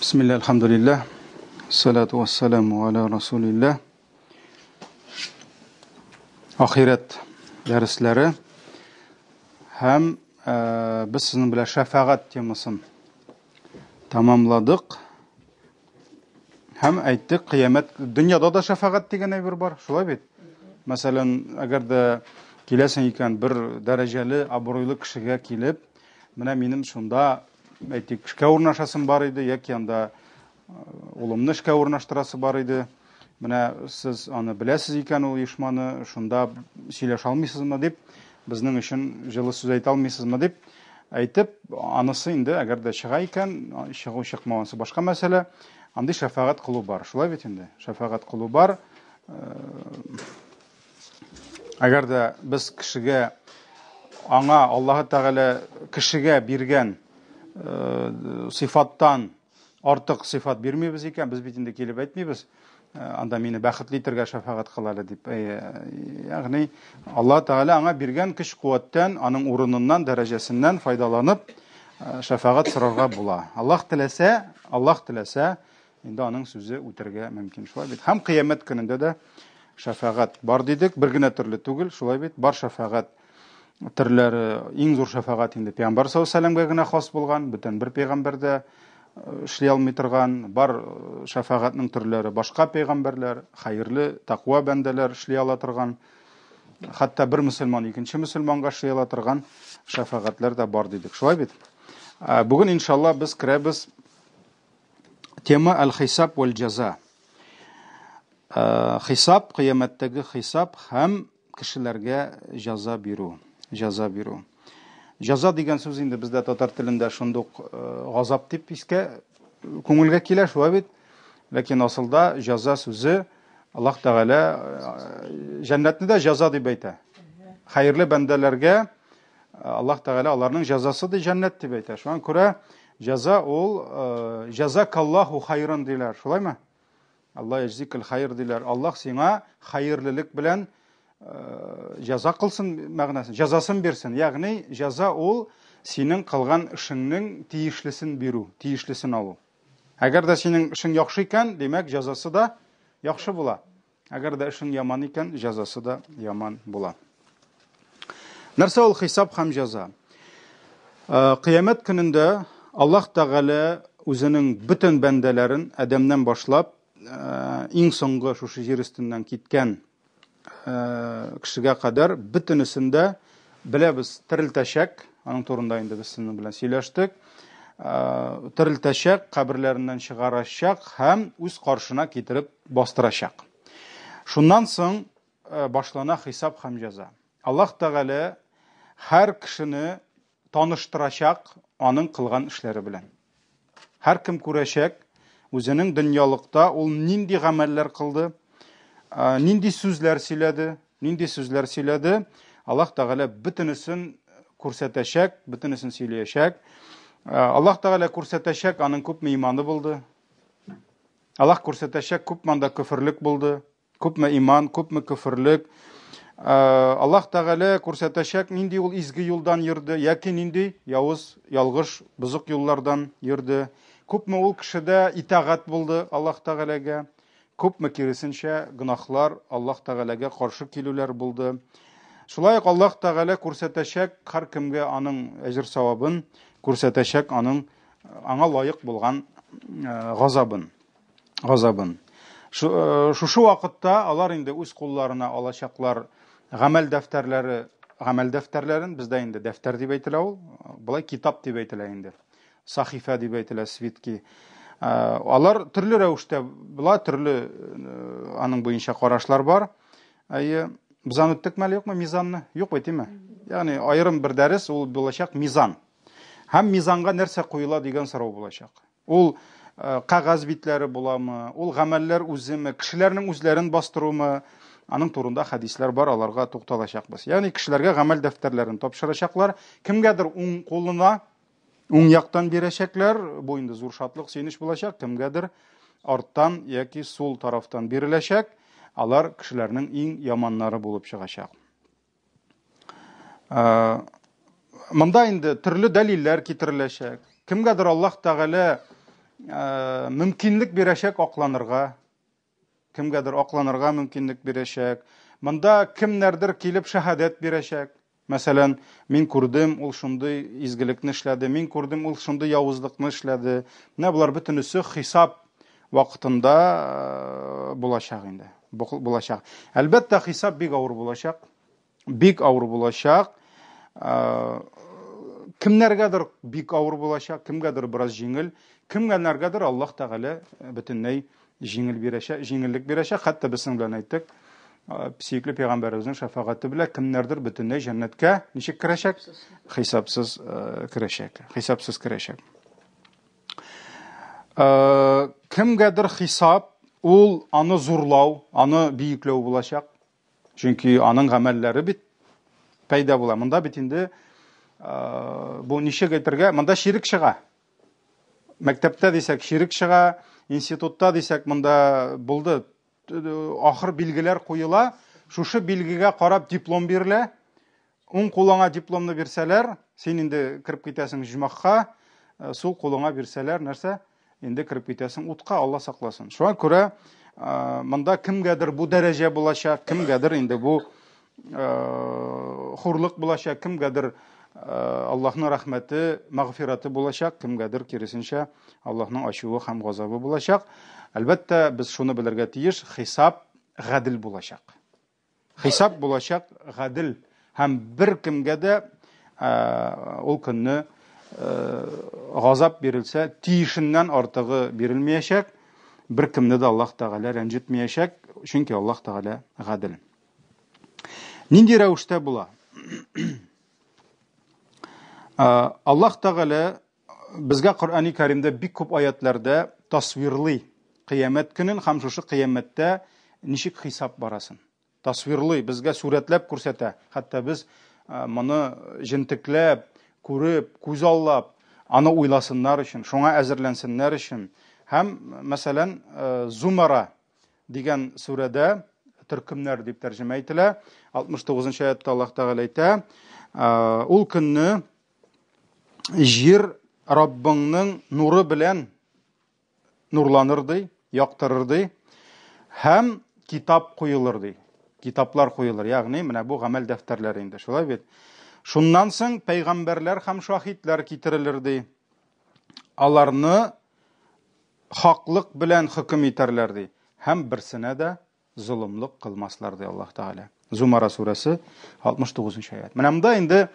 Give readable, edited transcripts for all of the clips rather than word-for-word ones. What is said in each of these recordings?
Бисмилла, альхамдулиллах, салату вассаламу аля расулилlah. Ахирәт дәресләре һәм э, без сезнең белән шәфәгать темасын тамамладык. Һәм әйттек, кыямәт дөньяда да шәфәгать дигән әйбер бар, шулай бит? Мәсәлән, әгәр дә киләсең икән бер дәрәҗәле, абруйлы кешегә килеп, менә минем шунда әйтик, эшкә урнашасым бар иде, яки анда э, улымны эшкә урнаштырасы бар иде. Менә сез аны беләсез икән ул оешманы, шунда сөйләшә алмыйсызмы дип, безнең өчен җылы сүз әйтә алмыйсызмы дип әйтеп, анысы инде әгәр дә чыга икән, чыгу чыкмау анысы башка мәсьәлә. Андый шәфәгать кылу бар. Шулай бит инде. Шәфәгать кылу бар. Э, әгәр дә без кешегә аңа Аллаһы Тәгалә кешегә биргән э, сыйфаттан артык сыйфат бирмибез икән, без бит инде килеп әйтмибез, э, анда мине бәхетле итәргә шәфәгать кыл әле дип. Э, ягъни Аллаһ Тәгалә аңа биргән көч-куәттән, аның урыныннан, дәрәҗәсеннән файдаланып э, шәфәгать сорарга була. Аллаһ теләсә, Аллаһ теләсә, инде аның сүзе үтәргә мөмкин. Шулай бит. Һәм кыямәт көнендә дә шәфәгать бар дидек, бер генә төрле түгел, шулай бит. Бар шәфәгать төрләре, иң зур шәфәгать инде пәйгамбәр саллаллаһу алейһи вәсәлләмгә генә хас булган, бүтән бер пәйгамбәр дә э, эшли алмый торган, бар э, шәфәгатьнең төрләре башка пәйгамбәрләр, хәерле тәкъва бәндәләр эшли ала торган, хәтта бер мөселман икенче мөселманга эшли ала торган шәфәгатьләр дә бар дидек. Шулай бит? Э, бүген иншалла без керәбез тема әл-хисаб вәл җаза. Хисап, кыямәттәге хисап һәм кешеләргә җаза бирү, җаза бирү. Җаза дигән сүз инде бездә татар телендә шундук э, газап дип искә күңелгә килә, шулай бит. Ләкин асылда җаза сүзе Аллаһ Тәгалә э, җәннәтне дә җаза дип әйтә. Хәерле бәндәләргә э, Аллаһ Тәгалә аларның җазасы ди җәннәт дип әйтә. Шуңа күрә җаза ул җазакаллаһу хайран диләр, шулаймы? Алла яҗзикәл хайр диләр. Аллаһ сиңа хәерлелек белән җәза кылсын мәгънәсен, җәзасын бирсен. Ягъни җәза ул синең кылган эшеңнең тиешлесен бирү, тиешлесен алу. Әгәр дә синең эшең яхшы икән, димәк, җәзасы да яхшы була. Әгәр дә эшең яман икән, җәзасы да яман була. Нәрсә ул хисап һәм җәза? Э, кыямәт көнендә Аллаһ Тәгалә үзенең бөтен бәндәләрен Адәмнән башлап, э, иң соңгы шушы җир өстеннән киткән э, кешегә кадәр бөтенесен дә беләбез, терелтәчәк. Аның турында инде без сезнең белән сөйләштек. Терелтәчәк, каберләреннән чыгарачак һәм үз каршына китереп бастырачак. Шуннан соң башлана хисап һәм җәза. Аллаһ Тәгалә һәр кешене таныштырачак аның кылган эшләре белән. Һәркем күрәчәк, үзенең дөньялыкта ул нинди гамәлләр кылды, нинди сүзләр сөйләде, нинди сүзләр сөйләде. Аллаһ Тәгалә бөтенесен күрсәтәчәк, бөтенесен сөйләячәк. Аллаһ Тәгалә күрсәтәчәк, аның күпме иманы булды. Аллаһ күрсәтәчәк, күпме анда көферлек булды. Күпме иман, күпме көферлек. Э, Аллаһ Тәгалә күрсәтәчәк, нинди ул изге юлдан йөрде, яки нинди явыз, ялгыш, бозык юллардан йөрде. Күпме ул кешедә итагать булды Аллаһ Тәгаләгә, күпме киресенчә гөнаһлар, Аллаһ Тәгаләгә каршы килүләр булды. Шулай ук Аллаһ Тәгалә күрсәтәчәк һәркемгә аның әҗер-савабын, күрсәтәчәк аның аңа лаек булган э, газабын. газабын. Э, шушы вакытта алар инде үз кулларына алачаклар гамәл дәфтәрләре, гамәл дәфтәрләрен, бездә инде дәфтәр дип әйтелә ул, болай китап дип әйтелә инде. Сахифә дип әйтелә, свитки. Э, алар төрле рәвештә була, төрле э, аның буенча карашлар бар. Әйе, без аны үттекме әле юкмы мизанны? Юк бит, димме? Ягъни аерым бер дәрес ул булачак мизан. Һәм мизанга нәрсә куела дигән сорау булачак. Ул э, кәгазь битләре буламы, ул гамәлләр үземе, кешеләрнең үзләрен бастырумы, аның турында хәдисләр бар, аларга тукталачакбыз. Ягъни кешеләргә гамәл дәфтәрләрен тапшырачаклар. Кемгәдер уң кулына, уң яктан бирәчәкләр, бу инде зур шатлык, сөенеч булачак, кемгәдер арттан яки сул тарафтан биреләчәк, алар кешеләрнең иң яманнары булып чыгачак. Э, монда инде төрле дәлилләр китереләчәк. Кемгәдер Аллаһ Тәгалә мөмкинлек бирәчәк акланырга, кемгәдер акланырга мөмкинлек бирәчәк. Монда кемнәрдер килеп шәһадәт бирәчәк. Мәсәлән, мин күрдем, ул шундый изгелекне эшләде, мин күрдем, ул шундый явызлыкны эшләде. Менә болар бөтенесе хисап вакытында э, булачак инде. Булачак. Әлбәттә, хисап бик авыр булачак. Бик авыр булачак. Э, кемнәргәдер бик авыр булачак, кемгәдер бераз җиңел, кемгәннәргәдер Аллаһ Тәгалә бөтенләй җиңел бирәчәк, җиңеллек бирәчәк. Хәтта без синең белән әйттек, сөекле пәйгамбәребезнең шәфәгате белән кемнәрдер бөтенләй җәннәткә ничек керәчәк? Хисапсыз керәчәк. Хисапсыз керәчәк. Кемгәдер хисап ул аны зурлау, аны биекләү булачак. Чөнки аның гамәлләре бит пәйда була. Монда бит инде бу ничек әйтергә, монда ширек чыга. Мәктәптә дисәк, чирек чыга, институтта дисәк, монда булды. Ахыр билгеләр куела. Шушы билгегә карап диплом бирелә. Уң кулыңа дипломны бирсәләр, син инде кереп китәсең җмахка, э, сул кулыңа бирсәләр, нәрсә? Инде кереп китәсең утка, Алла сакласын. Шуңа күрә э, монда кемгәдер бу дәрәҗә булачак, кемгәдер инде бу хурлык булачак, кемгәдер Аллаһның рәхмәте, мәгъфираты булачак, кемгәдер киресенчә Аллаһның ачуы һәм газабы булачак. Әлбәттә, без шуны белергә тиеш, хисап гадел булачак. Хисап булачак гадел һәм бер кемгә дә ул көнне газап бирелсә, тиешеннән артыгы бирелмәячәк. Бер кемне дә Аллаһ Тәгалә рәнҗетмәячәк, чөнки Аллаһ Тәгалә гадел. Нинди рәвештә була? Аллаһ Тәгалә безгә Коръәни Кәримдә бик күп аятларда тасвирлый кыямәт көнен һәм шушы кыямәттә ничек хисап барасын. Тасвирлый, безгә сурәтләп күрсәтә. Хәтта без моны җентекләп, күреп, күзаллап, аны уйласыннар өчен, шуңа әзерләнсеннәр өчен. Һәм, мәсәлән, Зумара дигән сүрәдә төркемнәр дип тәрҗемә ителә. 69 нчы аятта Аллаһ Тәгалә әйтә, ул көнне җир Раббыңның нуры белән нурланыр ди, яктырыр ди һәм китап куелыр ди. Китаплар куелыр, ягъни менә бу гамәл дәфтәрләре инде, шулай бит. Шуннан соң пәйгамбәрләр һәм шаһитләр китерелер ди. Аларны хаклык белән хөкем итәрләр ди. Һәм берсенә дә золымлык кылмаслар ди Аллаһ Тәгалә. Зумара сүрәсе 69 нчы аят. Менә монда инде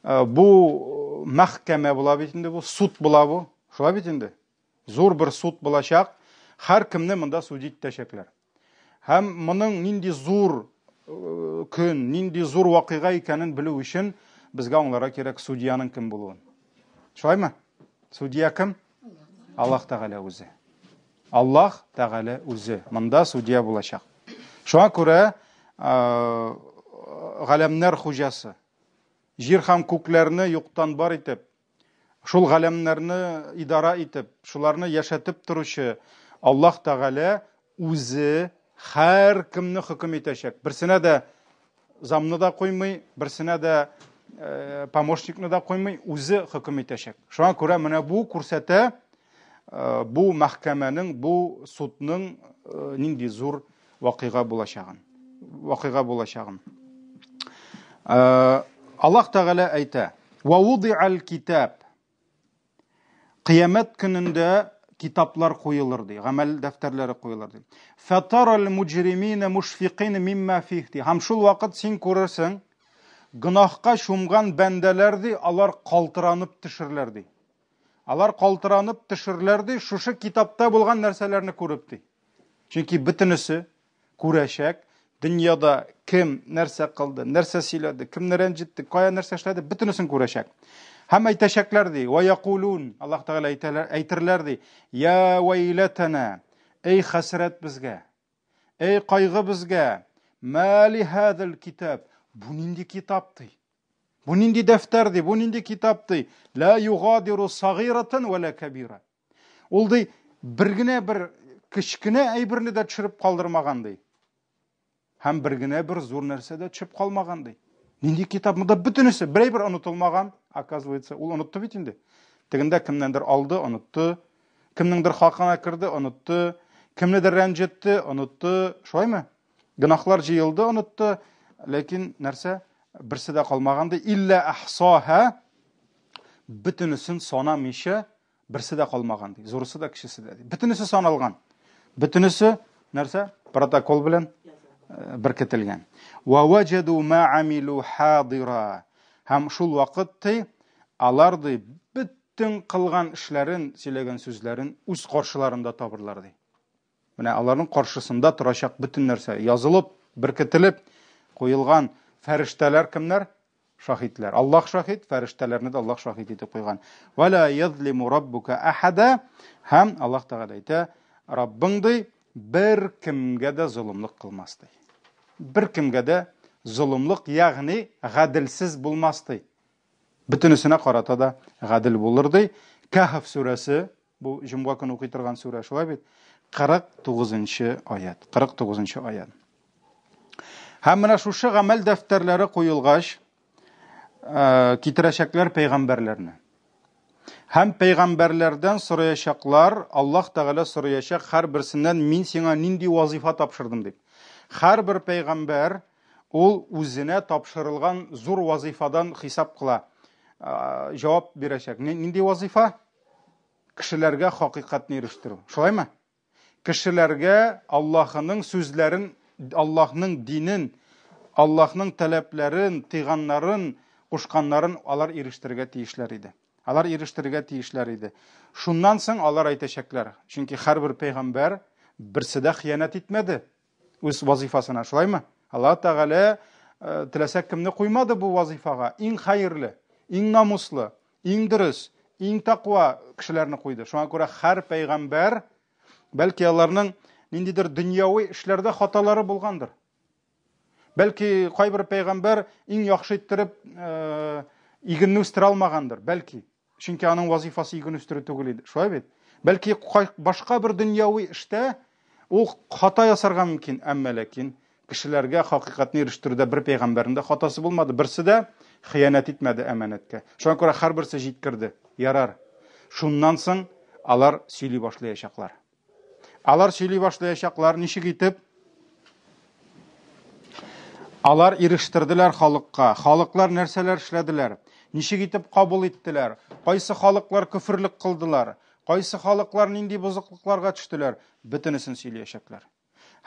э, бу мәхкәмә була бит инде бу, суд була бу. Шулай бит инде. Зур бер суд булачак. Һәр кемне монда судить итәчәкләр. Һәм моның нинди зур э, көн, нинди зур вакыйга икәнен белү өчен безгә аңларга кирәк судьяның кем булуын. Шулаймы? Судья кем? Аллаһ Тәгалә үзе. Аллаһ Тәгалә үзе монда судья булачак. Шуңа күрә э, галәмнәр хуҗасы, җир һәм күкләрне юктан бар итеп, шул галәмнәрне идара итеп, шуларны яшәтеп торучы Аллаһ Тәгалә үзе һәркемне хөкем итәчәк. Берсенә дә замны да куймый, берсенә дә э, помощникны да куймый, үзе хөкем итәчәк. Шуңа күрә менә бу күрсәтә э, бу мәхкәмәнең, бу судның э, нинди зур вакыйга булачагын. Вакыйга булачагын. Аллаһ Тәгалә әйтә: "Ва вуди'ал китаб" Кыямәт көнендә китаплар куелыр ди, гамәл дәфтәрләре куелыр ди. Фатарал муҗримина мушфикин мимма фих ди. Һәм шул вакыт син күрерсең, гөнаһка чумган бәндәләр ди, алар калтыранып төшерләр ди. Алар калтыранып төшерләр ди, шушы китапта булган нәрсәләрне күреп ди. Чөнки бөтенесе күрәчәк, дөньяда кем нәрсә кылды, нәрсә сөйләде, кемне рәнҗетте, кая нәрсә эшләде, бөтенесен күрәчәк. Һәм әйтәчәкләр ди, ва якулун, Аллаһ Тәгалә әйтәләр, әйтерләр ди, я вайлатана, эй хәсрәт безгә, эй кайгы безгә, ма ли хазал китап, бу нинди китап ди? Бу нинди дәфтәр ди, бу нинди китап ди? Ла югадиру сагиратан ва ла кабира. Ул ди, бер генә бер кечкенә әйберне дә төшереп калдырмаган ди. Һәм бер генә бер зур нәрсә дә төшеп калмаган ди. Нинди китап? Монда бөтенесе бер әйбер онытылмаган, оказывается. Ул онытты бит инде. Тегендә кемнәндер алды, онытты. Кемнеңдер хакына керде, онытты. Кемнедер рәнҗетте, онытты. Шулаймы? Гөнаһлар җыелды, онытты. Ләкин нәрсә? Берсе дә калмаган ди. Илля ахсаха бөтенесен санамыйча берсе дә калмаган ди. Зурысы да, кечесе дә ди. Бөтенесе саналган. Бөтенесе нәрсә? Протокол белән э, беркетелгән. Ва ваҗаду ма амилу хадира. Һәм шул вакыт ди, алар ди бөтен кылган эшләрен, сөйләгән сүзләрен үз каршыларында табырлар ди. Менә аларның каршысында торачак бөтен нәрсә язылып, беркетелеп куелган фәрештәләр кемнәр? Шаһитләр. Аллаһ шаһит, фәрештәләрне дә Аллаһ шаһит итеп куйган. Ва ла язлиму раббука ахада. Һәм Аллаһ Тәгалә әйтә, Раббың ди, бер кемгә дә золымлык кылмас ди. Бер кемгә дә золымлык, ягъни гаделсез булмас ди. Бөтенесенә карата да гадел булыр ди. Кәһф сүрәсе, бу җомга көне укый торган сүрә, шулай бит? 49 аят. 49 аят. Һәм менә шушы гамәл дәфтәрләре куелгач, э, китерәчәкләр пәйгамбәрләрне. Һәм пәйгамбәрләрдән сораячаклар, Аллаһ Тәгалә сораячак һәрберсеннән мин сиңа нинди вазифа тапшырдым дип. Һәрбер пәйгамбәр ул үзенә тапшырылган зур вазифадан хисап кыла. Э, җавап бирәчәк. Нинди вазифа? Кешеләргә хакыйкатьне ирештерү. Шулаймы? Кешеләргә Аллаһының сүзләрен, Аллаһның динен, Аллаһның таләпләрен, тыйганнарын, кушканнарын алар ирештерергә тиешләр иде. Алар ирештерергә тиешләр иде. Шуннан соң алар әйтәчәкләр. Чөнки һәрбер пәйгамбәр берсе дә хыянәт итмәде үз вазифасына, шулаймы? Аллаһ Тәгалә э, теләсә кемне куймады бу вазифага. Иң хәерле, иң намуслы, Иң дөрес, иң таква кешеләрне куйды. Шуңа күрә һәр пәйгамбәр, бәлки аларның ниндидер дөньяви эшләрдә хаталары булгандыр. Бәлки кайбер пәйгамбәр иң яхшы иттереп э, игенне үстерә алмагандыр, бәлки. Чөнки аның вазифасы иген үстерү түгел иде. Шулай бит? Бәлки башка бер дөньяви эштә Ул хата ясарга мөмкин, әмма ләкин кешеләргә хакыйкатьне ирештерүдә бер пәйгамбәрнең дә хатасы булмады, берсе дә хыянәт итмәде әманәткә. Шуңа күрә һәрберсе җиткерде. Ярар. Шуннан соң алар сөйли башлаячаклар. Алар сөйли башлаячаклар ничек итеп? Алар ирештерделәр халыкка. Халыклар нәрсәләр эшләделәр? Ничек итеп кабул иттеләр? Кайсы халыклар көферлек кылдылар? Кайсы халыклар нинди бозыклыкларга төштеләр, бөтенесен сөйләячәкләр.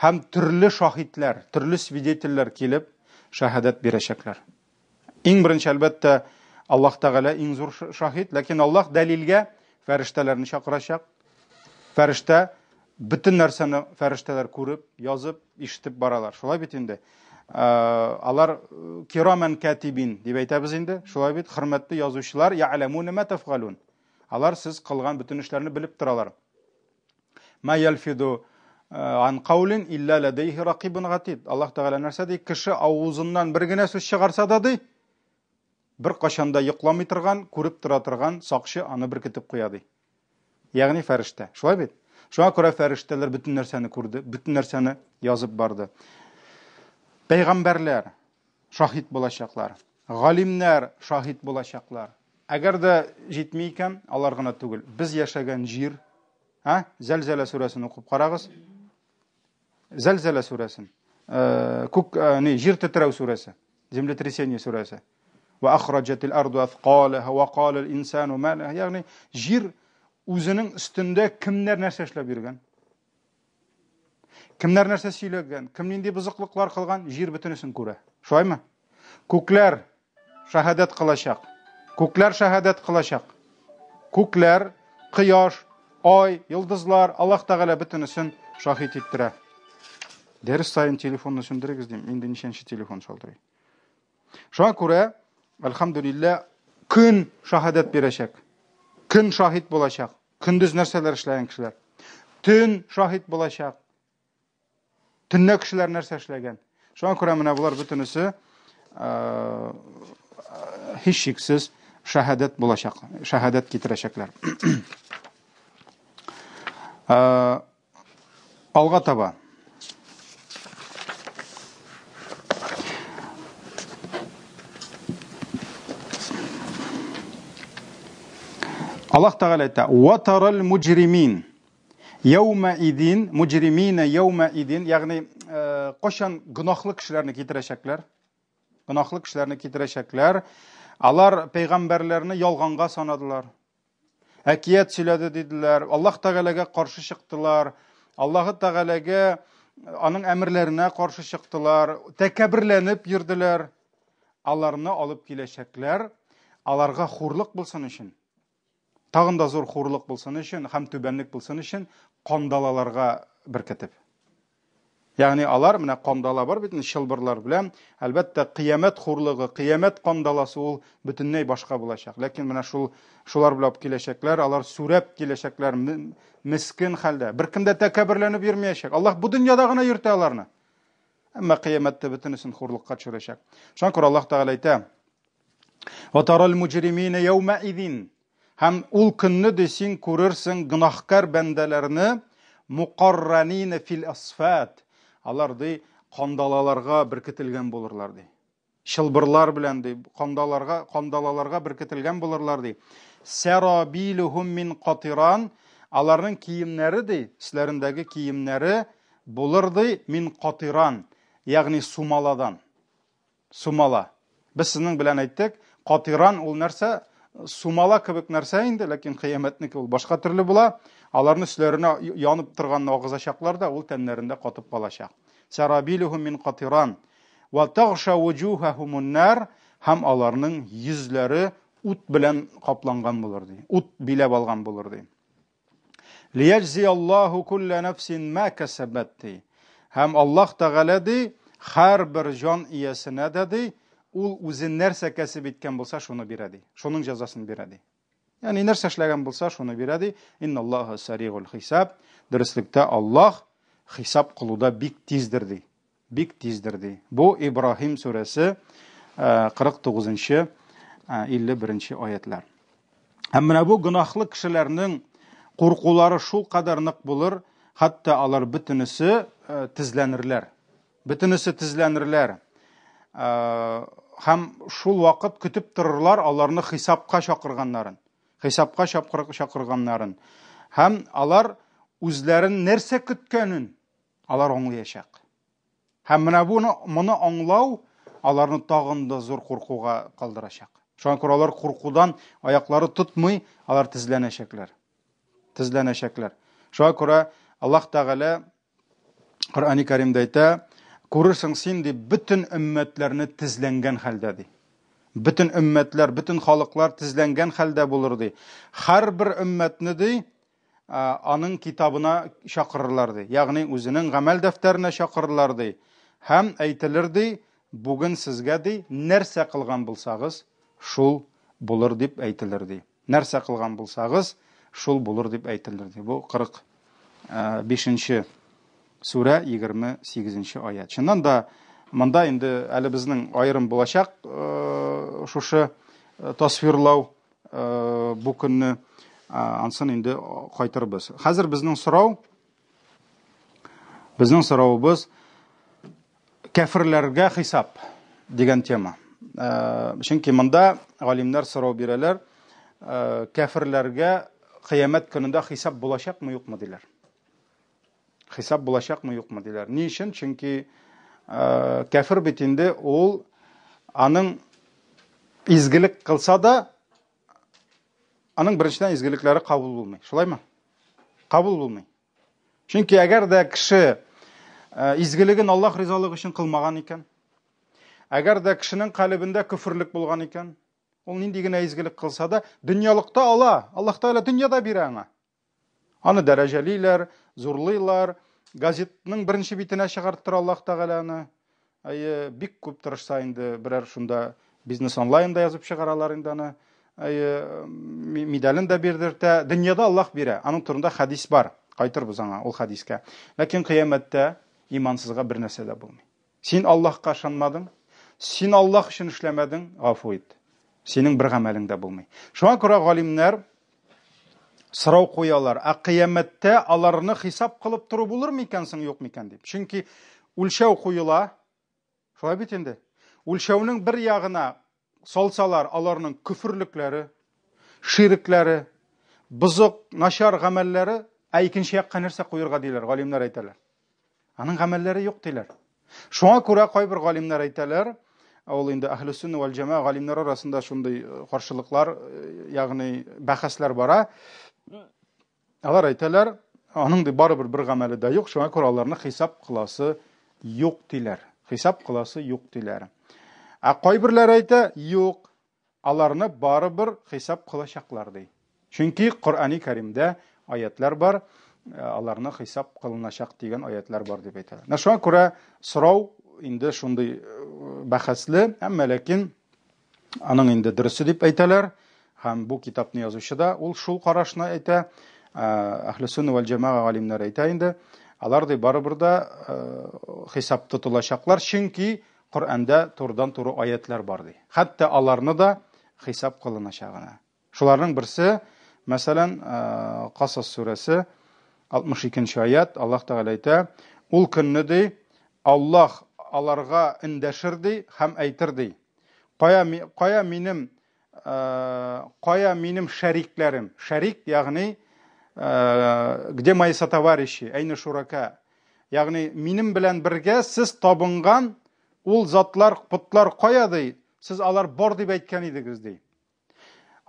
Һәм төрле шаһитләр, төрле свидетельләр килеп, шаһадәт бирәчәкләр. Иң беренче, әлбәттә, Аллаһ Тәгалә иң зур шаһит, ләкин Аллаһ дәлилгә фәрештәләрне чакырачак. Фәрештә бөтен нәрсәне фәрештәләр күреп, язып, ишетеп баралар. Шулай бит инде. Э, алар э, кирамен катибин дип әйтәбез инде. Шулай бит, хөрмәтле язучылар, я'ламуна ма тафгалун. Алар сез кылган бөтен эшләрне белеп торалар. Ма ялфиду э, ан каулин илля ләдәйһи ракибун гатид. Аллаһ Тәгалә нәрсә ди? Кеше авызыннан бер генә сүз чыгарса да ди, бер кашанда йокламый торган, күреп тора торган сакчы аны беркетеп куя ди. Ягъни фәрештә. Шулай бит? Шуңа күрә фәрештәләр бөтен нәрсәне күрде, бөтен нәрсәне язып барды. Пәйгамбәрләр шаһит булачаклар. Галимнәр шаһит булачаклар. Әгәр дә җитми икән, алар гына түгел. Без яшәгән җир, ә? Зәлзәлә сүрәсен укып карагыз. Зәлзәлә сүрәсен. Э, күк, э, не, җир тетрәү сүрәсе. Землетрясение сүрәсе. Ва ахраҗатил арду аthqalaha ва кала ал-инсану ма лаха. Ягъни җир үзенең өстендә кемнәр нәрсә эшләп йөргән? Кемнәр нәрсә сөйләгән, кем нинди бозыклыклар кылган, җир бөтенесен күрә. Шулаймы? Күкләр шаһадәт кылачак. Күкләр шаһадәт кылачак. Күкләр, кояш, ай, йолдызлар, Аллаһ Тәгалә бөтенесен шаһит иттерә. Дәрес саен телефонны сүндерегез дим, инде ничәнче телефон шалтырый. Шуңа күрә, әлхәмдүлилләһ, көн шаһадәт бирәчәк. Көн шаһит булачак. Көндез нәрсәләр эшләгән кешеләр? Төн шаһит булачак. Төнлә кешеләр нәрсә эшләгән? Шуңа күрә менә болар бөтенесе һичшиксез шаһадәт булачак, шаһадәт китерәчәкләр. Алга таба. Аллаһ Тәгалә әйтә: "Ва тарал муҗримин яума идин, муҗримина яума идин", ягъни э, кайчан гөнаһлы кешеләрне китерәчәкләр? Гөнаһлы кешеләрне китерәчәкләр. Алар пәйгамбәрләрне ялганга санадылар. Әкият сөйләде диделәр. Аллаһ Тәгаләгә каршы чыктылар. Аллаһ Тәгаләгә аның әмерләренә каршы чыктылар, тәкәбберләнеп йөрделәр. Аларны алып киләчәкләр, аларга хурлык булсын өчен, тагын да зур хурлык булсын өчен һәм түбәнлек булсын өчен кандалаларга беркетеп. Ягъни алар менә кандала бар бит чылбырлар белән, әлбәттә, кыямәт хурлыгы, кыямәт кандаласы ул бөтенләй башка булачак. Ләкин менә шул шулар белән алып киләчәкләр, алар сүрәп киләчәкләр мискен хәлдә. Беркем дә тәкәбберләнеп йөрмәячәк. Аллаһ бу дөньяда гына йөртә аларны. Әмма кыямәттә бөтенесен хурлыкка төшерәчәк. Шуңа күрә Аллаһ Тәгалә әйтә: "Ва тарал муҗримина яума идин" Һәм ул көнне ди син күрерсең гөнаһкар бәндәләрне мукарранина фил асфат. Алар ди кандалаларга беркетелгән булырлар ди. Чылбырлар белән ди, кандаларга, кандалаларга беркетелгән булырлар ди. Сәрабилухум мин катиран, аларның киемнәре ди, өсләрендәге киемнәре булыр ди мин катиран, ягъни сумаладан. Сумала. Без сезнең белән әйттек, катиран ул нәрсә? Сумала кебек нәрсә инде, ләкин кыямәтнеке ул башка төрле була. Аларны өсләренә янып торганны агызачаклар да, ул тәннәрендә катып калачак. Сәрабилухум мин катиран. Ва тагша вуҗухахумун нар, һәм аларның йөзләре ут белән капланган булыр ди. Ут биләп алган булыр ди. Лияҗзи Аллаһу кулля нафсин ма касабат ди. Һәм Аллаһ Тәгалә ди, һәрбер җан иясенә дә ди, ул үзе нәрсә кәсеп иткән булса, шуны бирә ди. Шуның җәзасын бирә ди. Ягъни нәрсә эшләгән булса, шуны бирә ди. Инналлаһа саригул хисаб. Дөреслектә Аллаһ хисап кылуда бик тиздер ди. Бик тиздер ди. Бу Ибраһим сүрәсе 49-нчы 51-нче аятлар. Һәм менә бу гөнаһлы кешеләрнең куркулары шул кадәр нык булыр, хәтта алар бөтенесе тезләнерләр. Бөтенесе тезләнерләр. Һәм шул вакыт көтеп торырлар аларны хисапка чакырганнарын. Хисапка чакырганнарын. Һәм алар үзләрен нәрсә көткәнен алар аңлаячак. Һәм менә буны, моны аңлау аларны тагын да зур куркуга калдырачак. Шуңа күрә алар куркудан аяклары тотмый, алар тезләнәчәкләр. Тезләнәчәкләр. Шуңа күрә Аллаһ Тәгалә Коръәни Кәримдә әйтә, күрерсең син ди бөтен өммәтләрне тезләнгән хәлдә ди. Бөтен өммәтләр, бөтен халыклар тезләнгән хәлдә булыр ди. Һәрбер өммәтне ди аның китабына чакырырлар ди. Ягъни үзенең гамәл дәфтәренә чакырырлар ди. Һәм әйтелер ди, бүген сезгә ди, нәрсә кылган булсагыз, шул булыр дип әйтелер ди. Нәрсә кылган булсагыз, шул булыр дип әйтелер ди. Бу 45 нче сүрә 28 нче аят. Чыннан да монда инде әле безнең аерым булачак э, шушы э, тасвирлау э, бу көнне ансын инде кайтырбыз. Хәзер безнең сорау безнең соравыбыз Кәферләргә хисап дигән тема. Э, чөнки монда галимнәр сорау бирәләр, э, кәферләргә кыямәт көнендә хисап булачакмы, юкмы диләр. Хисап булачакмы, юкмы диләр. Ни өчен? Чөнки э, кәфер бит инде ул аның изгелек кылса да, аның беренчедән изгелекләре кабул булмый. Шулаймы? Кабул булмый. Чөнки әгәр дә кеше э, изгелеген Аллаһ ризалыгы өчен кылмаган икән, әгәр дә кешенең калебендә көферлек булган икән, ул нинди генә изгелек кылса да, дөньялыкта ала, Аллаһ Тәгалә дөньяда бирә аңа. Аны дәрәҗәлиләр, зурлыйлар, газетның беренче битенә чыгарттыра Аллаһ Тәгалә аны. Әйе, бик күп тырышса инде берәр шунда бизнес онлайн да язып чыгаралар инде аны. Әйе, медален дә бирдертә. Дөньяда Аллаһ бирә. Аның турында хәдис бар. Кайтырбыз аңа ул хәдискә. Ләкин кыямәттә имансызга бер нәрсә дә булмый. Син Аллаһка ышанмадың, син Аллаһ өчен эшләмәдең, гафу ит. Синең бер гамәлең дә булмый. Шуңа күрә галимнәр сорау куялар. Ә кыямәттә аларны хисап кылып тору булыр микән соң, юк микән дип. Чөнки үлчәү куела. Шулай бит инде. Үлчәүнең бер ягына салсалар аларның көферлекләре, ширекләре, бозык, начар гамәлләре, ә икенче якка нәрсә куерга диләр, галимнәр әйтәләр. Аның гамәлләре юк диләр. Шуңа күрә кайбер галимнәр әйтәләр, ул инде әһле сөннә вәл җәмәгә галимнәр арасында шундый каршылыклар, ягъни бәхәсләр бара. Алар әйтәләр, аның ди барыбер бер гамәле дә юк, шуңа күрә аларны хисап кыласы юк диләр. Хисап кыласы юк диләр. Ә кайберләре әйтә, юк, Аларны барыбер хисап кылачаклар, ди. Чөнки Коръәни Кәримдә аятлар бар, аларны хисап кылыначак дигән аятлар бар дип әйтәләр. Менә шуңа күрә сорау инде шундый бәхәсле, әмма ләкин аның инде дөресе дип әйтәләр. Һәм бу китапны язучы да ул шул карашны әйтә. Әһле сөннә вәл җәмәга галимнәре әйтә инде. Алар ди барыбер дә хисап тотылачаклар, чөнки Коръәндә турыдан-туры аятьләр бар, ди. Хәтта аларны да хисап кылыначагына. Шуларның берсе, мәсәлән, Касас сүрәсе, 62 нче аять, Аллаһ Тәгалә әйтә, Ул көнне, ди, Аллаһ аларга эндәшер, ди, һәм әйтер, ди, Кая, кая минем, кая минем шәрикләрем? Шәрик, ягъни, где мои сотоварищи, әйне шурака? Ягъни минем белән бергә сез табынган ул затлар, потлар кая ди? Сез алар бар дип әйткән идегез ди.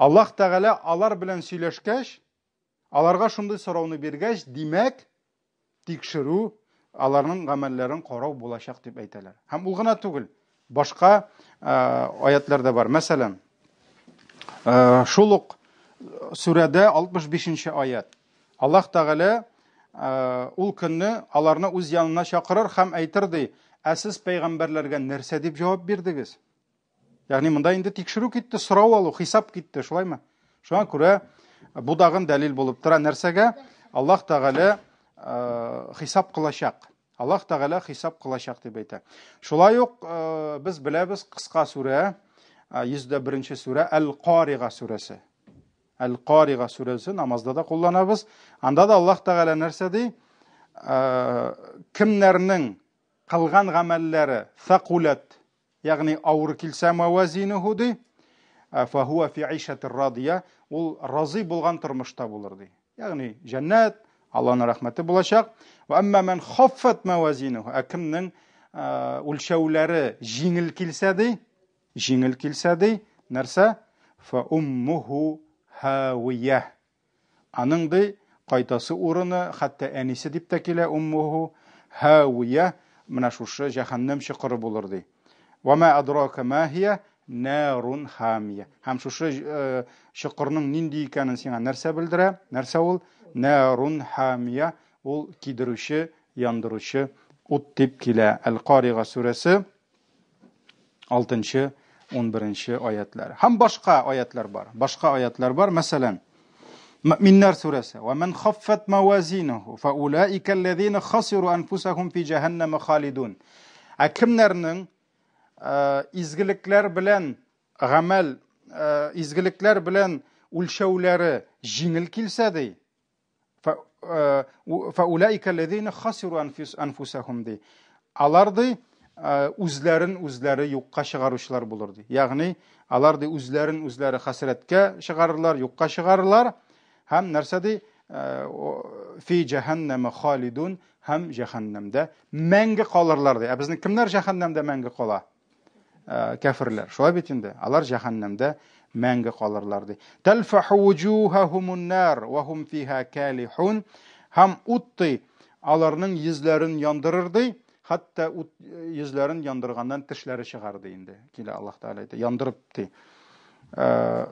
Аллаһ Тәгалә алар белән сөйләшкәч, аларга шундый сорауны биргәч, димәк, тикшерү, аларның гамәлләрен карау булачак дип әйтәләр. Һәм ул гына түгел, башка аятлар да бар. Мәсәлән, шул ук сүрәдә 65 нче аят. Аллаһ Тәгалә ул көнне аларны үз янына чакырыр һәм әйтер ди, ә сез пәйгамбәрләргә нәрсә дип җавап бирдегез? Ягъни монда инде тикшерү китте, сорау алу, хисап китте, шулаймы? Шуңа күрә бу дагын дәлил булып тора нәрсәгә? Аллаһ Тәгалә хисап кылачак. Аллаһ Тәгалә хисап кылачак дип әйтә. Шулай ук без беләбез кыска сүрә, 101 сүрә Әл-Карига сүрәсе. Әл-Карига сүрәсе намазда да кулланабыз. Анда да Аллаһ Тәгалә нәрсә ди? Кемнәрнең кылган гамәлләре сакулат, ягъни авыр килсә мавазинуху ди, фахуа фи ишатир радия, ул разый булган тормышта булыр ди. Ягъни җәннәт, Аллаһның рәхмәте булачак. Ва әмма ман хаффат мавазинуху, ә кемнең үлчәүләре җиңел килсә ди, Җиңел килсә ди, нәрсә? Фә уммуху һавия. Аның ди, кайтасы урыны, хәтта әнисе дип тә килә, уммуху һавия, менә шушы җәһәннәм чокыры булыр ди. Ва ма адрака ма һия нарун хамия. Һәм шушы э, чокырның нинди икәнен сиңа нәрсә белдерә? Нәрсә ул? Нарун хамия, ул кидерүче, яндыручы ут дип килә. Әл-Карига сүрәсе 6-нчы, 11-нче аятлар. Һәм башка аятлар бар. Башка аятлар бар. Мәсәлән, Мөминнәр сүрәсе. Ва ман хаффат мавазинуху фа улаика аллазина хасиру анфусахум фи җәһәннәм халидун. Ә кемнәрнең э, изгелекләр белән гамәл, э, изгелекләр белән үлчәүләре җиңел килсә ди, Фәуләйкә ләзина хасиру анфусахум ди. Алар ди үзләрен үзләре юкка чыгаручылар булыр ди. Ягъни алар ди үзләрен үзләре хәсрәткә чыгарырлар, юкка чыгарырлар һәм нәрсә ди? Фи җәһәннәмә халидун һәм җәһәннәмдә мәңге калырлар ди. Ә безнең кемнәр җәһәннәмдә мәңге кала? Э, кәферләр. Шулай бит инде. Алар җәһәннәмдә мәңге калырлар ди. Талфаху вуҗухахумун нар ва хум фиха калихун. Һәм ут ди, аларның йөзләрен яндырыр ди. Хәтта ут э, йөзләрен яндырганнан тешләре чыгар ди инде. Килә Аллаһ Тәгалә әйтә, яндырып ди. Э,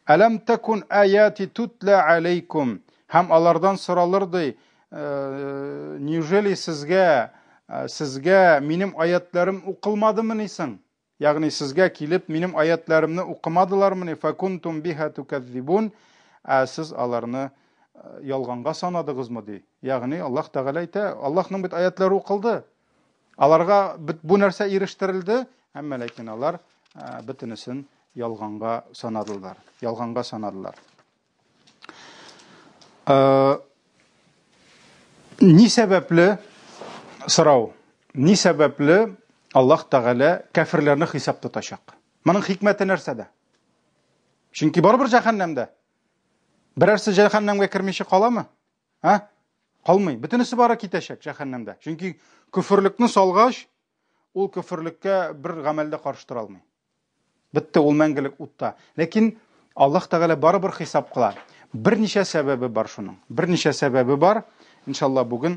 Әләм такун аяти тутла алейкум. Һәм алардан соралыр ди, Э, неужели сезгә э, сезгә минем аятларым укылмадымыни соң? Ягъни сезгә килеп минем аятларымны укымадылармыни? Факунтум биха туказзибун. Ә сез аларны э, ялганга санадыгызмы ди. Ягъни Аллаһ Тәгалә әйтә, Аллаһның бит аятлары укылды. Аларга бу нәрсә ирештерелде, әмма ләкин алар бөтенесен ялганга санадылар. Ялганга санадылар. Э, ни сәбәпле сорау? Ни сәбәпле Аллаһ Тәгалә кәферләрне хисап тотачак? Моның хикмәте нәрсәдә? Чөнки барыбер җәһәннәмдә. Берәрсе җәһәннәмгә кермичә каламы? А? Калмый. Бөтенесе бары китәчәк җәһәннәмдә. Чөнки көферлекне салгач, ул көферлеккә бер гамәлдә каршы тора алмый. Бетте, ул мәңгелек утта. Ләкин Аллаһ Тәгалә барыбер хисап кыла. Берничә сәбәбе бар шуның. Берничә сәбәбе бар. Иншалла бүген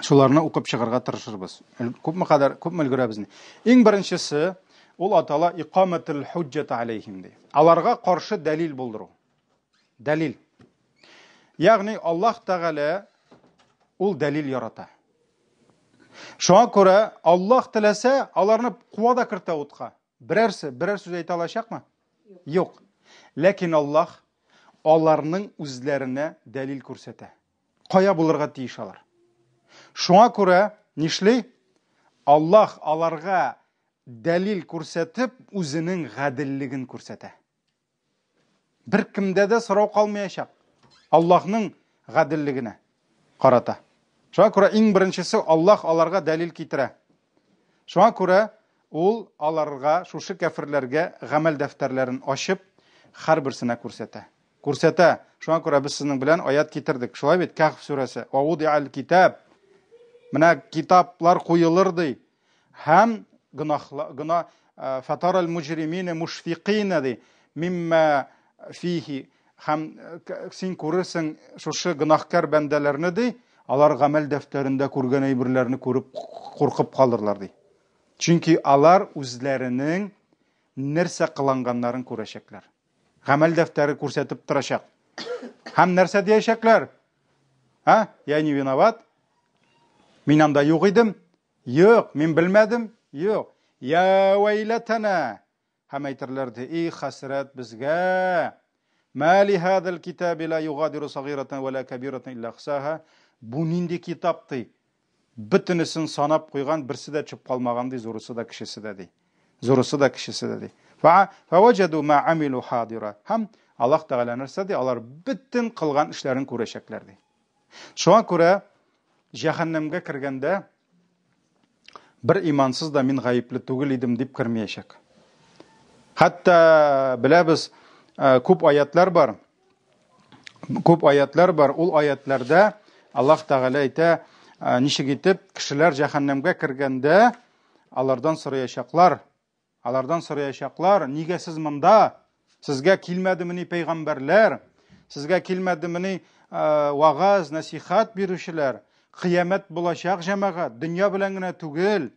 шуларны укып чыгарга тырышырбыз. Күпме кадәр, күпме өлгерәбез. Иң беренчесе, ул атала икаматул хуҗҗат алейхим ди. Аларга каршы дәлил булдыру. Дәлил. Ягъни Аллаһ Тәгалә ул дәлил ярата. Шуңа күрә Аллаһ теләсә, аларны куа да кертә утка. Берәрсе, берәр сүз әйтә алачакмы? Юк. Ләкин Аллаһ аларның үзләренә дәлил күрсәтә. Кая булырга тиеш алар? Шуңа күрә нишли? Аллаһ аларга дәлил күрсәтеп, үзенең гаделлеген күрсәтә. Беркемдә дә сорау калмаячак Аллаһның гаделлегенә карата. Шуңа күрә иң беренчесе Аллаһ аларга дәлил китерә. Шуңа күрә ул аларга, шушы кәферләргә гамәл дәфтәрләрен ачып, һәрберсенә күрсәтә. Күрсәтә. Шуңа күрә без сезнең белән аят китердек. Шулай бит, Кәһф сүрәсе. Ва вудиал китаб. Менә китаплар куелыр ди. Һәм гөнаһла, гөна э, фатарал муҗримина мушфикина ди. Мимма фихи. Һәм э, син күрерсең шушы гөнаһкар бәндәләрне ди, алар гамәл дәфтәрендә күргән әйберләрне күреп куркып калырлар ди. Чөнки алар үзләренең нәрсә кыланганнарын күрәчәкләр. Гамәл дәфтәре күрсәтеп торачак. Һәм нәрсә диячәкләр? А? Я не виноват. Мин анда юк идем. Юк, мин белмәдем. Юк. Я вәйләтәнә. Һәм әйтерләр ди, и хәсрәт безгә. Ма ли хадал китаби ла югадиру сагиратан ва ла кабиратан илля ахсаха. Бу нинди китап ди? Бөтенесен санап куйган, берсе дә төшеп калмаган ди, зурысы да, кечесе дә ди. Зурысы да, кечесе дә ди. Фаваҗаду ма амилу хадира. Һәм Аллаһ Тәгалә нәрсә ди? Алар бөтен кылган эшләрен күрәчәкләр ди. Шуңа күрә җәһәннәмгә кергәндә бер имансыз да мин гаепле түгел идем дип кермәячәк. Хәтта беләбез, э, күп аятлар бар. Күп аятлар бар. Ул аятларда Аллаһ Тәгалә әйтә, э, ничек итеп кешеләр җәһәннәмгә кергәндә алардан сораячаклар, Алардан сораячаклар, нигә сез монда? Сезгә килмәдемени пәйгамбәрләр? Сезгә килмәдемени вагаз, нәсихәт бирүчеләр? Кыямәт булачак, җәмәгать, дөнья белән генә түгел.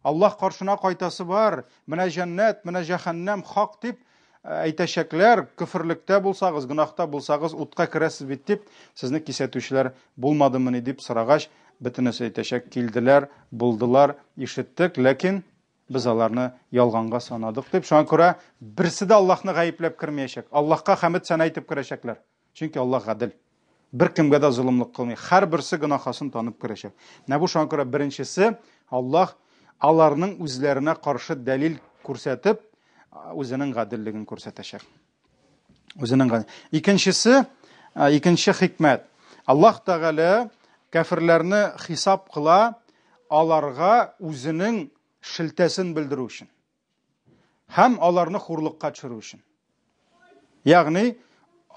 Аллаһ каршына кайтасы бар. Менә җәннәт, менә җәһәннәм хак дип әйтәчәкләр. Көферлектә булсагыз, гөнаһта булсагыз, утка керәсез бит дип, сезне кисәтүчеләр булмадымыни дип сорагач, бөтенесе әйтәчәк, килделәр, булдылар, ишеттек, ләкин Без аларны ялганга санадык дип. Шуңа күрә берсе дә Аллаһны гаепләп кермәячәк. Аллаһка хәмед сәна әйтеп керәчәкләр. Чөнки Аллаһ гадел. Беркемгә дә золымлык кылмый. Һәрберсе гөнаһасын танып керәчәк. Менә бу шуңа күрә беренчесе Аллаһ аларның үзләренә каршы дәлил күрсәтеп, үзенең гаделлеген күрсәтәчәк. Үзенең гадел. Икенчесе, икенче хикмәт. Аллаһ Тәгалә кәферләрне хисап кыла, аларга үзенең шелтәсен белдерү өчен һәм аларны хурлыкка төшерү өчен. Ягъни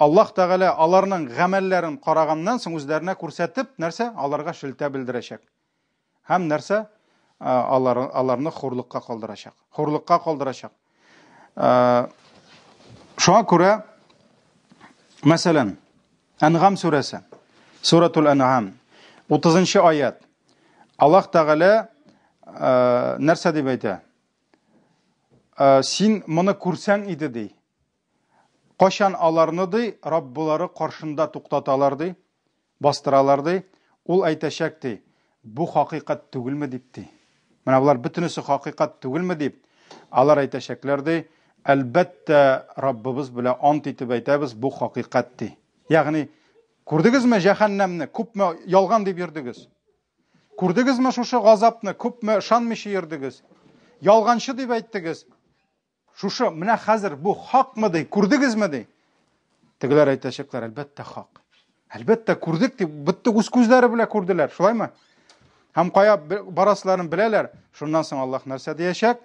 Аллаһ Тәгалә аларның гамәлләрен караганнан соң үзләренә күрсәтеп, нәрсә? Аларга шелтә белдерәчәк. Һәм нәрсә? Алар, аларны хурлыкка калдырачак. Хурлыкка калдырачак. Шуңа күрә, мәсәлән, Әнгам сүрәсе, Суратул Әнгам, 30 аят. Аллаһ Тәгалә нәрсә дип әйтә? Син моны күрсәң иде ди. Кайчан аларны ди, Раббылары каршында туктаталар ди, бастыралар ди, ул әйтәчәк ди, бу хакыйкать түгелме дип ди. Менә болар бөтенесе хакыйкать түгелме дип, алар әйтәчәкләр ди, әлбәттә, Раббыбыз белән ант итеп әйтәбез, бу хакыйкать ди. Ягъни, күрдегезме җәһәннәмне, күпме ялган дип йөрдегез? Күрдегезме шушы газапны, күпме ышанмыйча йөрдегез? Ялганчы дип әйттегез. Шушы менә хәзер бу хакмы ди, күрдегезме ди? Тегеләр әйтәчәкләр, әлбәттә хак. Әлбәттә күрдек дип, бетте үз күзләре белән күрделәр, шулаймы? Һәм кая барасыларын беләләр. Шуннан соң Аллаһ нәрсә диячәк?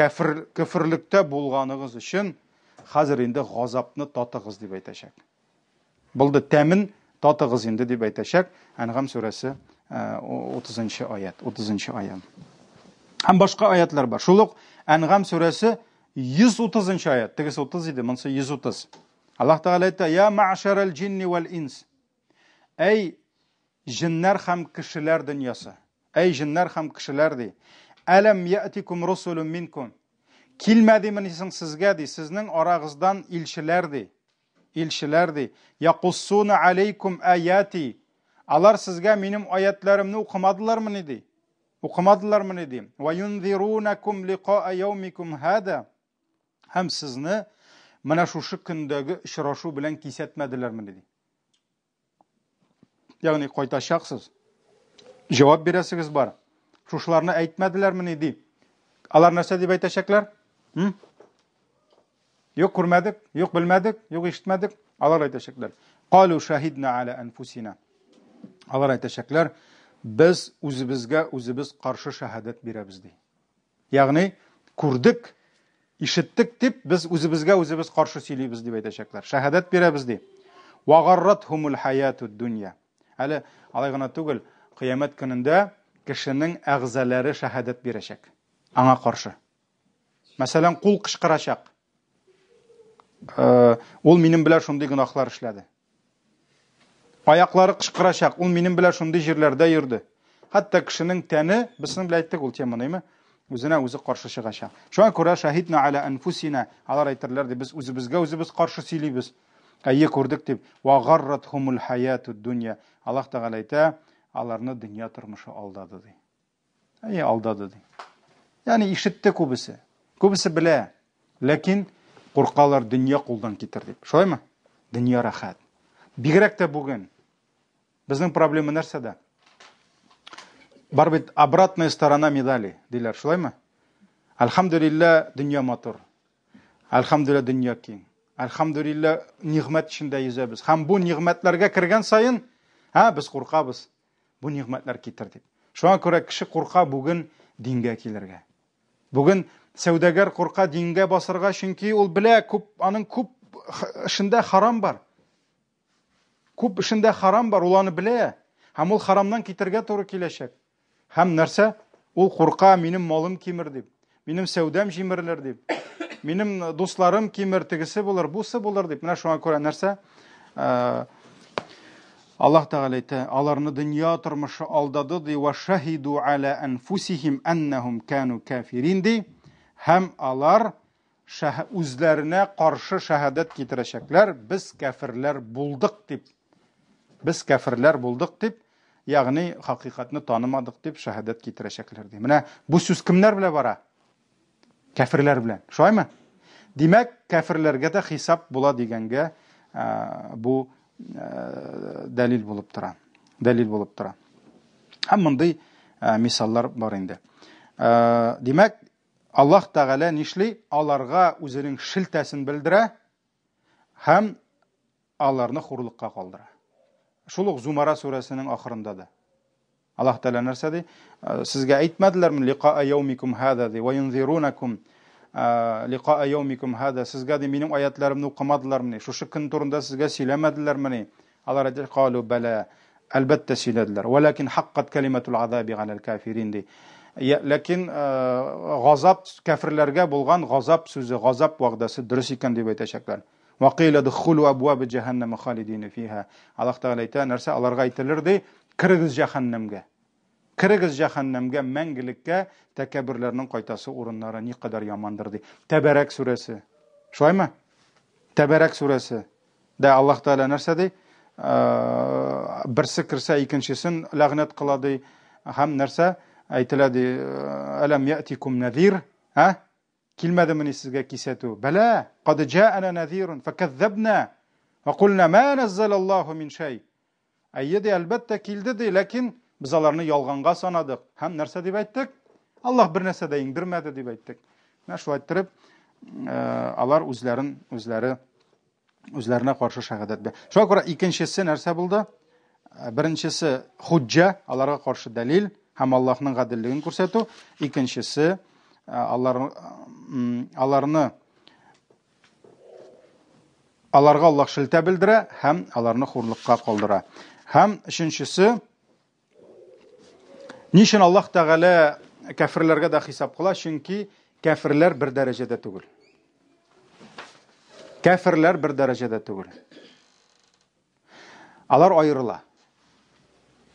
Кәфер, кәферлектә булганыгыз өчен Хәзер инде газапны татыгыз дип әйтәчәк. Булды, тәмен татыгыз инде дип әйтәчәк. Әнгам сүрәсе 30 аят, 30 аят. Һәм башка аятлар бар. Шул ук Әнгам сүрәсе 130 аят. Тегесе 30 иде, монысы 130. Аллаһ Тәгалә әйтә: "Я мә'шәрәл җинни вәл инс". Әй җеннәр һәм кешеләр дөньясы. Әй җеннәр һәм кешеләр ди. Әләм яътикум русулун минкум. Килмәдемени соң сезгә ди, сезнең арагыздан илчеләр ди. Илчеләр ди. Якуссуна алейкум аяти. Алар сезгә минем аятларымны укымадылармыни ди. Укымадылармыни ди. Ва юнзирунакум ликаа яумикум хада. Һәм сезне менә шушы көндәге очрашу белән кисәтмәделәрмени ди. Ягъни кайтачаксыз. Җавап бирәсегез бар. Шушыларны әйтмәделәрмени ди. Алар нәрсә дип әйтәчәкләр? М? Юк күрмәдек, юк белмәдек, юк ишетмәдек. Алар әйтәчәкләр. Калу шахидна аля анфусина. Алар әйтәчәкләр, без үзебезгә үзебез каршы шаһадәт бирәбез ди. Ягъни, күрдек, ишеттек дип, без үзебезгә үзебез каршы сөйлибез дип әйтәчәкләр. Шәһадәт бирәбез ди. Вагарратхумул хаятуд дөнья. Әле алай гына түгел, кыямәт көнендә кешенең әгъзалары шәһадәт бирәчәк. Аңа каршы. Мәсәлән, кул кычкырачак. Э, ул минем белән шундый гөнаһлар эшләде. Аяклары кычкырачак, ул минем белән шундый җирләрдә йөрде. Хәтта кешенең тәне, без сезнең белән әйттек ул теманы, әйме? Үзенә үзе каршы чыгачак. Шуңа күрә шаһидна аля анфусина, алар әйтерләр ди, без үзебезгә үзебез каршы сөйлибез. Әйе, күрдек дип. Ва гарратхумул хаятуд дөнья. Аллаһ Тәгалә әйтә, аларны дөнья тормышы алдады ди. Әйе, алдады ди. Ягъни ишетте күбесе. Күбесе белә. Ләкин куркалар дөнья кулдан китер дип. Шулаймы? Дөнья рәхәт. Бигрәк тә бүген. Безнең проблема нәрсәдә? Бар бит обратная сторона медали, диләр, шулаймы? Альхамдулилла, дөнья матур. Альхамдулилла, дөнья киң. Альхамдулилла, нигъмәт эчендә йөзәбез. Һәм бу нигъмәтләргә кергән саен, һә, без куркабыз. Бу нигъмәтләр китер дип. Шуңа күрә кеше курка бүген дингә килергә. Бүген сәүдәгәр курка дингә басырга, чөнки ул белә, күп аның күп эшендә харам бар. Күп эшендә харам бар, ул аны белә. Һәм ул харамнан китергә туры киләчәк. Һәм нәрсә? Ул курка, минем малым кимер дип, минем сәүдәм җимерелер дип, минем дусларым кимер, тегесе булыр, бусы булыр дип. Менә шуңа күрә нәрсә? Э, Аллаһ Тәгалә әйтә, аларны дөнья тормышы алдады ди, ва шаһиду аля анфусихим аннахум кану кафирин ди. Һәм алар үзләренә каршы шәһадәт китерәчәкләр, без кәферләр булдык дип. Без кәферләр булдык дип, ягъни хакыйкатьне танымадык дип шәһадәт китерәчәкләр ди. Менә бу сүз кемнәр белән бара? Кәферләр белән. Шулаймы? Димәк, кәферләргә дә хисап була дигәнгә бу дәлил булып тора. Дәлил булып тора. Һәм мондый мисаллар бар инде. Димәк, Аллаһ Тәгалә нишли? Аларга үзенең шелтәсен белдерә һәм аларны хурлыкка калдыра. Шул ук Зумара сүрәсенең ахырында да. Аллаһ Тәгалә нәрсә ди? Э, сезгә әйтмәделәрме лиқаа яумикум хада ди, ва юнзирунакум э, лиқаа яумикум хада. Сезгә ди минем аятларымны укымадылармыни? Шушы көн турында сезгә сөйләмәделәрмени? Алар әйтә, калу бәлә. Әлбәттә сөйләделәр. Вәләкин хаккат калиматул азаби галәл кафирин ди. Ләкин э, газап кәферләргә булган газап сүзе, газап вәгъдәсе дөрес икән дип әйтәчәкләр. Вакыйла дхулу абваба җәһәннәм халидин фиха. Аллаһ Тәгалә әйтә, нәрсә аларга әйтелер ди? Керегез җәһәннәмгә. Керегез җәһәннәмгә мәңгелеккә, тәкәбберләрнең кайтасы урыннары никадәр ямандыр ди. Тәбәрәк сүрәсе. Шулаймы? Тәбәрәк сүрәсе. Дә Аллаһ Тәгалә нәрсә ди? Э, берсе керсә, икенчесен ләгънәт кыла ди. Һәм нәрсә әйтелә ди? Әләм ятикум нәзир? Ә? Килмәдемени сезгә кисәтү? Бәлә, кад җаана нәзирун, фәкәззәбна, ва кулна ма наззалаллаһу мин шәй. Әйе, ди, әлбәттә килде, ди, ләкин без аларны ялганга санадык. Һәм нәрсә дип әйттек? Аллаһ бер нәрсә дә иңдермәде дип әйттек. Менә шулай иттереп, э, алар үзләрен үзләре үзләренә каршы шәһадәт бирә. Шуңа күрә икенчесе нәрсә булды? Э, беренчесе хуҗҗа, аларга каршы дәлил һәм Аллаһның гаделлеген күрсәтү. Икенчесе, э, алар аларны Аларга Аллаһ шелтә белдерә һәм аларны хурлыкка калдыра. Һәм өченчесе, ни өчен Аллаһ Тәгалә кәферләргә дә хисап кыла? Чөнки кәферләр бер дәрәҗәдә түгел. Кәферләр бер дәрәҗәдә түгел. Алар аерыла.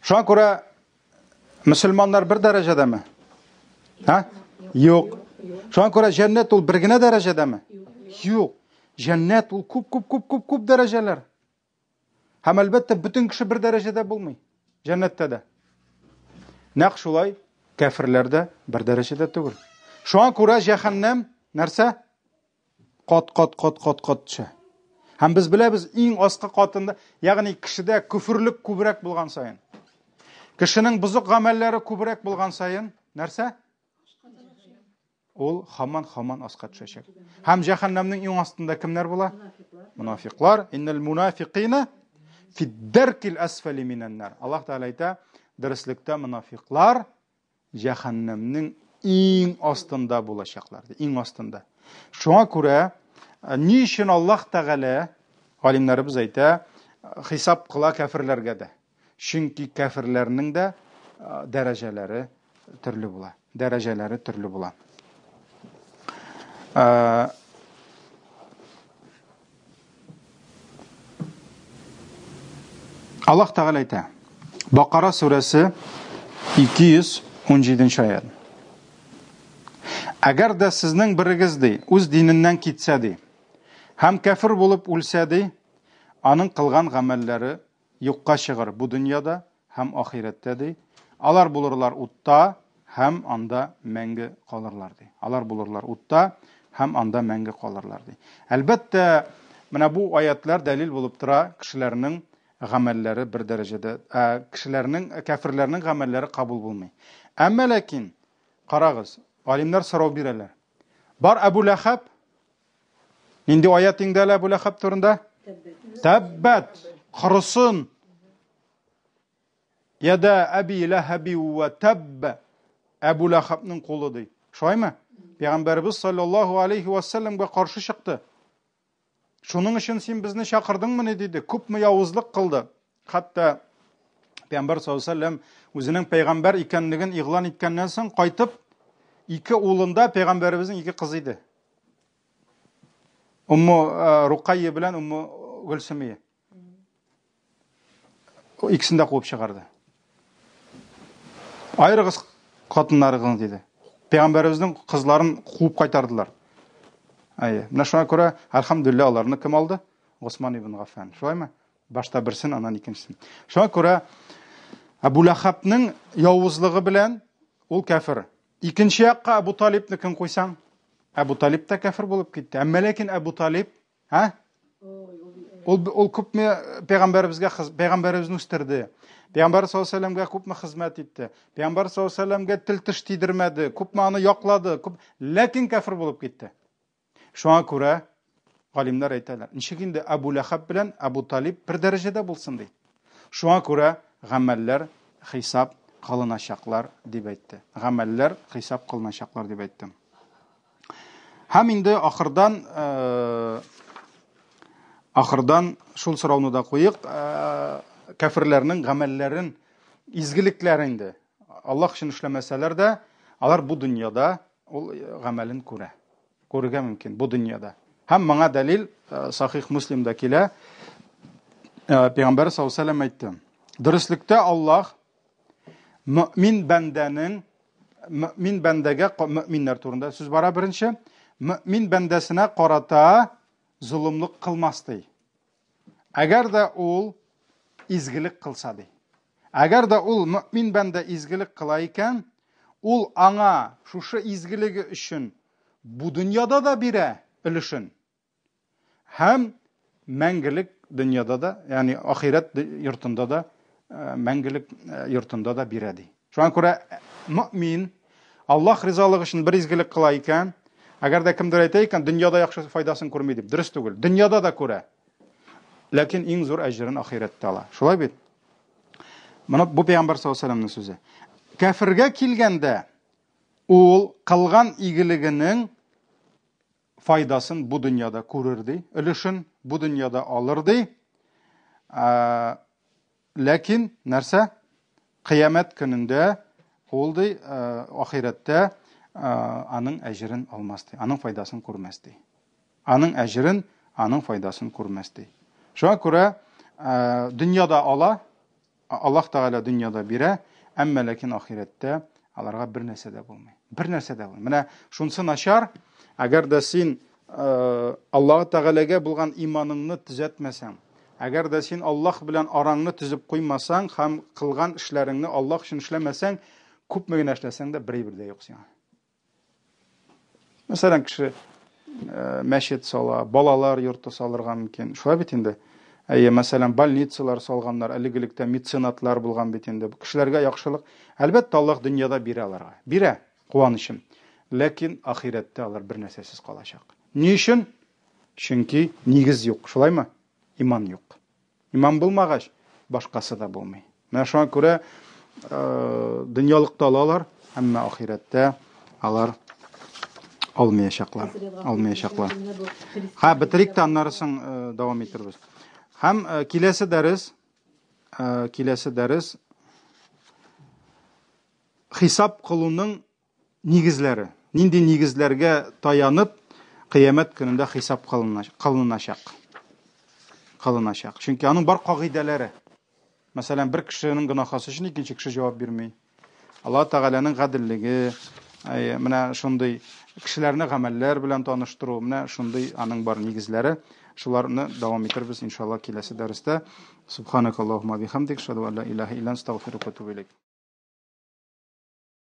Шуңа күрә мөселманнар бер дәрәҗәдәме? Һа? Юк. Шуңа күрә җәннәт ул бер генә дәрәҗәдәме? Юк. Җәннәт ул күп күп күп күп күп дәрәҗәләр. Һәм әлбәттә бөтен кеше бер дәрәҗәдә булмый. Җәннәттә дә. Нәкъ шулай кәферләр дә бер дәрәҗәдә түгел. Шуңа күрә җәһәннәм нәрсә? Кат-кат, кат-кат, кат төшә. Һәм без беләбез, иң аскы катында, ягъни кешедә күферлек күбрәк булган саен, кешенең бозык гамәлләре күбрәк булган саен, нәрсә? Ул хаман-хаман аска төшәчәк. Һәм җәһәннәмнең иң астында кемнәр була? Мунафиклар. Иннал мунафикина фиддаркил асфали минән-нар. Аллаһ Тәгалә әйтә, дөреслектә мунафиклар җәһәннәмнең иң астында булачаклар, ди, иң астында. Шуңа күрә э, ни өчен Аллаһ Тәгалә, галимнәребез әйтә, хисап кыла кәферләргә дә. Чөнки кәферләрнең дә э, дәрәҗәләре төрле була. Дәрәҗәләре төрле була. Э, Аллаһ Тәгалә әйтә. Бакара сүрәсе 217 аят. Әгәр дә сезнең берегез ди, үз диненнән китсә ди, һәм кәфер булып үлсә ди, аның кылган гамәлләре юкка чыгыр бу дөньяда һәм ахирәттә, ди. Алар булырлар утта һәм анда мәңге калырлар, ди. Алар булырлар утта һәм анда мәңге калырлар, ди. Әлбәттә, менә бу аятлар дәлил булып тора кешеләрнең гамәлләре бер дәрәҗәдә, ә, кешеләрнең, кәферләрнең гамәлләре кабул булмый. Әмма ләкин, карагыз, галимнәр сорау бирәләр. Бар Әбу Ләхәб, Нинди аят инде әле Әбу Ләхәб турында? Тәббәт, корысын. Яда Әби Ләһәби вә тәббә. Әбу Ләхәбнең кулы ди. Шулаймы? Пәйгамбәребез саллаллаһу алейхи ва сәлләмгә каршы чыкты. Шуның өчен син безне чакырдыңмыни диде. Күпме явызлык кылды. Хәтта Пәйгамбәр саллаллаһу алейһи ва сәлләм үзенең пәйгамбәр икәнлеген игълан иткәннән соң кайтып, ике улында пәйгамбәребезнең ике кызы иде. Умму э, Рукайя белән Умму Гөлсемия. Икесен дә куып чыгарды. Айрыгыз хатыннарыгызны диде. Пәйгамбәребезнең кызларын куып кайтардылар. Әйе. Менә шуңа күрә, әлхәмдүлилләһ, аларны кем алды? Госман ибн Гаффан. Шулаймы? Башта берсен, аннан икенчесен. Шуңа күрә Әбу Ләхәбнең явызлыгы белән ул кәфер. Икенче якка Әбу Талибны кем куйсаң? Әбу Талиб та кәфер булып китте. Әмма ләкин Әбу Талиб, һа? Ул ул күпме пәйгамбәребезгә пәйгамбәребезне үстерде. Пәйгамбәр саллаллаһу алейһи вәсәлләмгә күпме хезмәт итте. Пәйгамбәр саллаллаһу алейһи вәсәлләмгә тел теш тидермәде, күпме аны яклады, күп, ләкин кәфер булып китте. Шуңа күрә галимнәр әйтәләр, ничек инде Әбу Ләхәб белән Әбу Талиб бер дәрәҗәдә булсын ди. Шуңа күрә гамәлләр хисап кылыначаклар дип әйтте. Гамәлләр хисап кылыначаклар дип әйтте. Һәм инде ахырдан э, ахырдан шул сорауны да куйык, э, кәферләрнең гамәлләрен, изгелекләрен инде Аллаһ өчен эшләмәсәләр дә, алар бу дөньяда ул э, гамәлен күрә. Күрергә мөмкин бу дөньяда. Һәм моңа дәлил э, Сахих Муслимда килә. Э, Пәйгамбәр саллаллаһу алейһи әйтте. Дөреслектә Аллаһ мөмин бәндәнең мөмин бәндәгә мөминнәр турында сүз бара беренче. Мөмин бәндәсенә карата золымлык кылмас ди. Әгәр дә ул изгелек кылса ди. Әгәр дә ул мөмин бәндә изгелек кыла икән, ул аңа шушы изгелеге өчен бу дөньяда да бирә өлешен. Һәм мәңгелек дөньяда да, ягъни ахирәт йортында да, э, мәңгелек э, йортында да бирә ди. Шуңа күрә э, мөмин Аллаһ ризалыгы өчен бер изгелек кыла икән, әгәр дә кемдер әйтә икән, дөньяда яхшы файдасын күрми дип, дөрес түгел. Дөньяда да күрә. Ләкин иң зур әҗерен ахирәттә ала. Шулай бит? Моны бу пәйгамбәр саллаллаһу алейһи сүзе. Кәфергә килгәндә, ул кылган игелегенең файдасын бу дөньяда күрер ди, өлешен бу дөньяда алыр ди. Ләкин нәрсә? Кыямәт көнендә ул ди, ахирәттә аның әҗерен алмас ди, аның файдасын күрмәс ди. Аның әҗерен, аның файдасын күрмәс ди. Шуңа күрә дөньяда ала, Аллаһ Тәгалә дөньяда бирә, әмма ләкин ахирәттә аларга бер нәрсә дә булмый. Бер нәрсә дә булмый. Менә шунсы начар, әгәр дә син Аллаһ Тәгаләгә булган иманыңны төзәтмәсәң, әгәр дә син Аллаһ белән араңны төзеп куймасаң һәм кылган эшләреңне Аллаһ өчен эшләмәсәң, күпме генә эшләсәң дә бер әйбер дә юк сиңа. Мәсәлән, кеше э, мәчет сала, балалар йорты салырга мөмкин. Шулай бит инде. Әйе, мәсәлән, больницалар салганнар, элек-электә меценатлар булган бит инде. Кешеләргә яхшылык. Әлбәттә, Аллаһ дөньяда бирә аларга. Бирә куанычын. Ләкин ахирәттә алар бер нәрсәсез калачак. Ни өчен? Чөнки нигез юк, шулаймы? Иман юк. Иман булмагач, башкасы да булмый. Менә шуңа күрә э, дөньялыкта алалар, әмма ахирәттә алар алмаячаклар. Алмаячаклар. Ха, бетерик тә аннары соң э, дәвам итербез. Һәм э, киләсе дәрес, киләсе дәрес хисап кылуның Нигезләре. Нинди нигезләргә таянып, кыямәт көнендә хисап кылыначак? Кылыначак. Чөнки аның бар кагыйдәләре. Мәсәлән, бер кешенең гөнаһасы өчен икенче кеше җавап бирми. Аллаһ Тәгаләнең гаделлеге, менә шундый кешеләрне гамәлләр белән таныштыру, менә шундый аның бар нигезләре. Шуларны дәвам итербез, иншалла, киләсе дәрестә. Субханакаллаһумма бихамдик, шаду ан ла илаһа илля анта, астагфирука ва атубу илейк.